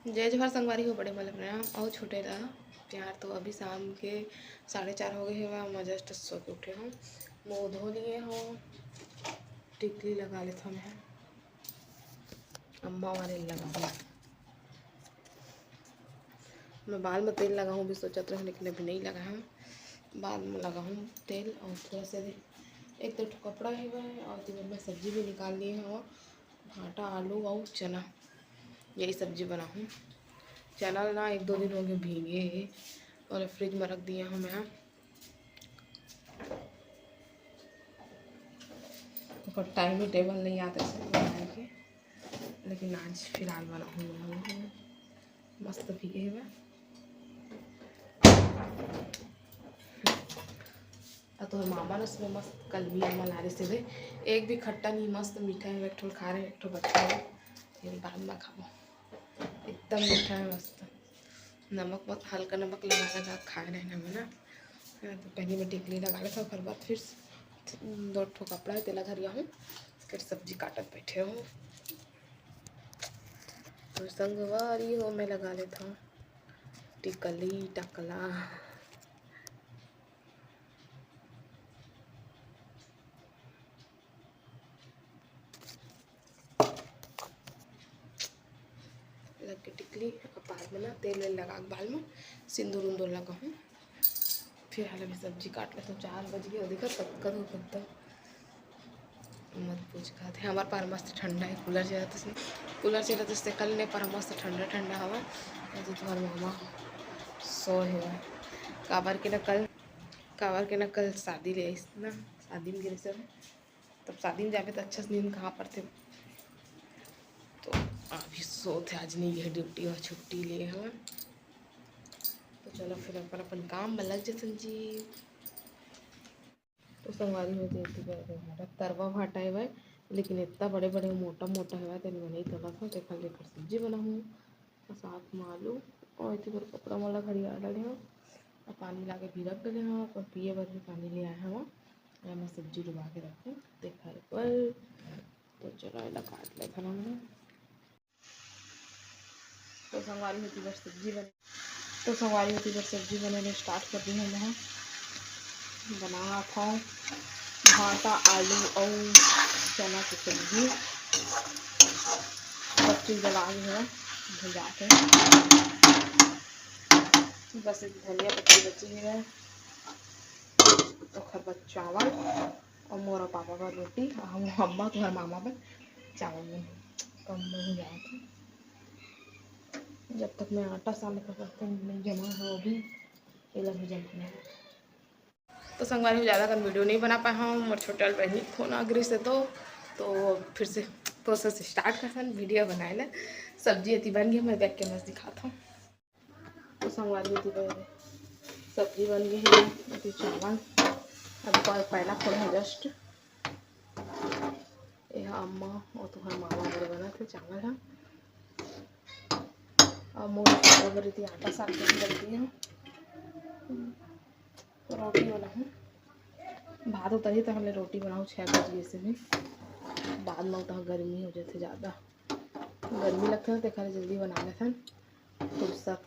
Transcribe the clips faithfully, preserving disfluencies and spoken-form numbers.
जय जोहार संगवारी हो, बड़े वाला प्रणाम अउ छोटे ला प्यार। तो अभी शाम के साढ़े चार हो गए हवय, मैं just सो के उठे हूँ, मुँह धो लिए हूँ, टिकली लगा लेथव मैं, अम्मा वाले लगा दूँ। मैं बाल में तेल लगाऊँ भी सोचत रहूँ, लेकिन अभी नहीं लगाहूँ, बाद में लगाहूँ तेल। और थोड़ा सा दे-, एक दो ठो कपड़ा हवय और तीन मैं सब्जी भी निकाल लिए हूँ, भाटा, आलू और चना, यही सब्जी बनाहूँ। चना ना एक दो दिन हो गए भीगे हे और फ्रिज में रख दिए हूँ मैं। ओकर टाइम टेबल नहीं आते से बनाए के, लेकिन आज फिलहाल बनाहूँ मैं। मस्त भीगे हवय। अउ तोहर मामा रस में मस्त कलमी अम्मा ला रहे से, एक भी खट्टा नहीं, मस्त मीठा है। एक ठो खा रहे, एक ठो बच्चा है, ये बाद में खाबो। एकदम मीठा है मस्त, नमक मत, हल्का नमक लगा लगा खाए रहे ना, है ना। हाँ, तो पहले मैं टिकली लगा लेता हूँ, ओकर बाद फिर दो ठो कपड़ा है, तेला धरिया हूँ, फिर सब्जी काटत बैठे हूँ। तो संगवारी हो, मैं लगा लेता हूँ टिकली टकला। लग के टिकली, अब बाद में ना तेल वेल लगा के बाल में सिंदूर उंदूर लगाहूँ। फिर हाल अभी सब्जी काट लेता हूँ, चार बज गए और देखा तब कद हो एकदम मत पूछ। कहते हैं हमारे पार मस्त ठंडा है, कूलर चलत से, कूलर चलत से कल नहीं, पर मस्त ठंडा ठंडा हवा। और तो तुम्हारे मामा सो है, काबर के ना कल, काबर के ना कल शादी ले आइस ना, शादी में गिरे सब, तब शादी में जाबे तो अच्छा से नींद कहाँ पड़ते। तो अभी सोत है, आज नहीं है ड्यूटी और छुट्टी लिए हवय। तो चलो फिर अपन अपन काम में लग जतन जी। तो संगवारी हो, तो एती बर भाटा, तरवा भाटा है भाई, लेकिन इतना बड़े बड़े मोटा मोटा है भाई, तेन में नहीं तला था, तेखर लेकर सब्जी बनाहूँ। और साथ में आलू, और एती बर कपड़ा मोला घड़िया डाले हूँ, और पानी लाके भी रख डाले हूँ, और पिए बर भी पानी ले आए हूँ। और मैं सब्जी डुबा के रखूँ तेखर बर। तो चलो, एला काट लेथन हमन। तो संगवारी होती बर सब्जी बने, तो संगवारी होती बर सब्जी बने ले स्टार्ट कर दी हमन। बनात हूँ भाटा, आलू अउ चना के सब्जी। सब चीज डला गे हे भुंजा के। बस एक धनिया पत्ती बची हे, ओखर बाद चावल। अउ मोर अउ पापा बर रोटी, अउ हम अम्मा तुहर मामा बर चावल बने। कम बन जात हे। जब तक मैं आटा साने का बर्तन नहीं जमा हो अभी, एला भी जमा नहीं। तो संगवारी हो, ज़्यादा कन वीडियो नहीं बना पाए हूँ, मोर छोटे वाले बहनी के फोन आ गिरिस हे तो, तो फिर से प्रोसेस स्टार्ट करथन वीडियो बनाए ला। सब्जी एती बन गई, मैं बैठ के मस्त दिखात हूँ। तो संगवारी होती बर सब्जी बन गई है, अभी चावल अभी पहला फोड़ है जस्ट। ये अम्मा और तुम्हारे मामा बर बना थे चावल है। अब मोर छोटा बर इतनी आटा साफ करके रखती हूँ। रोटी बनाहूँ, भात उतरही तो हमने रोटी बनाऊँ। छः बज गए से भी, बाद में उतना गर्मी हो जाते ज़्यादा, गर्मी लगता है तो खाली जल्दी बना लेते हैं। फुर्सत।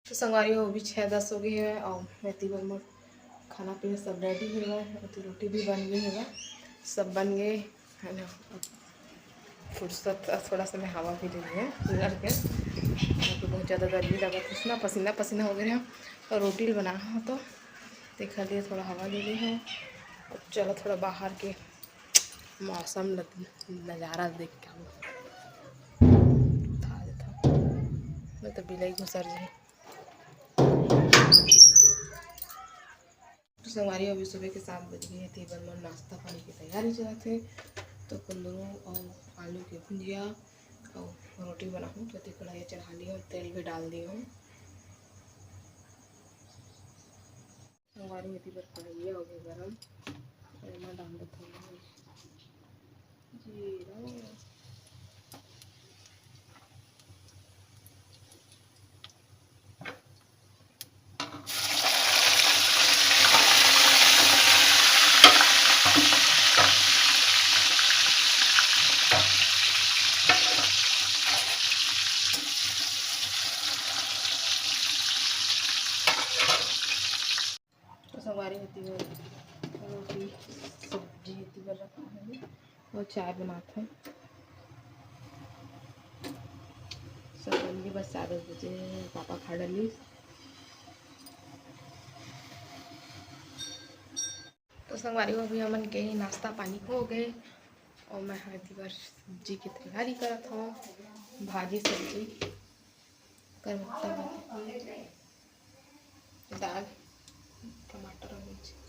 तो संगवारी हो, अभी छः दस हो गए हैं और एती बर मोर खाना पीना सब रेडी हेवय, अउ रोटी भी बन गई हेवय, सब बन गए है ना। अब फुर्सत, अब थोड़ा सा मैं हवा भी ले लिया कूलर के, तो बहुत ज़्यादा गर्मी लगा, इतना पसीना पसीना हो गया है। और रोटी बना हो तो देखा लिए थोड़ा हवा ले ली है। अब चलो थोड़ा बाहर के मौसम ल-, नज़ारा देख के आओ। था देता। मैं तो बिलाई घुसर जाए। तो संगवारी, अभी सुबह के सात बज गए हैं, तेबर मन नाश्ता पानी की तैयारी चलत है। तो कुंदरू और आलू की भुंजिया और रोटी बनाऊँ, तो कढ़ाई चढ़ा ली और तेल भी डाल दी हूँ। संगवारी, मेथी बर कढ़ाई हो गई गरम, एमा डाल देथन जीरा। अउ चाय बनात हन। सब बन गे, बस चार बजे पापा खा डलिस। तो संगवारी हो, अभी हमन के नाश्ता पानी हो गए अउ मैं हर दी बर सब्जी के तैयारी करत हूँ। भाजी सब्जी करवत्ता भाजी, दाल, टमाटर अउ मिर्ची।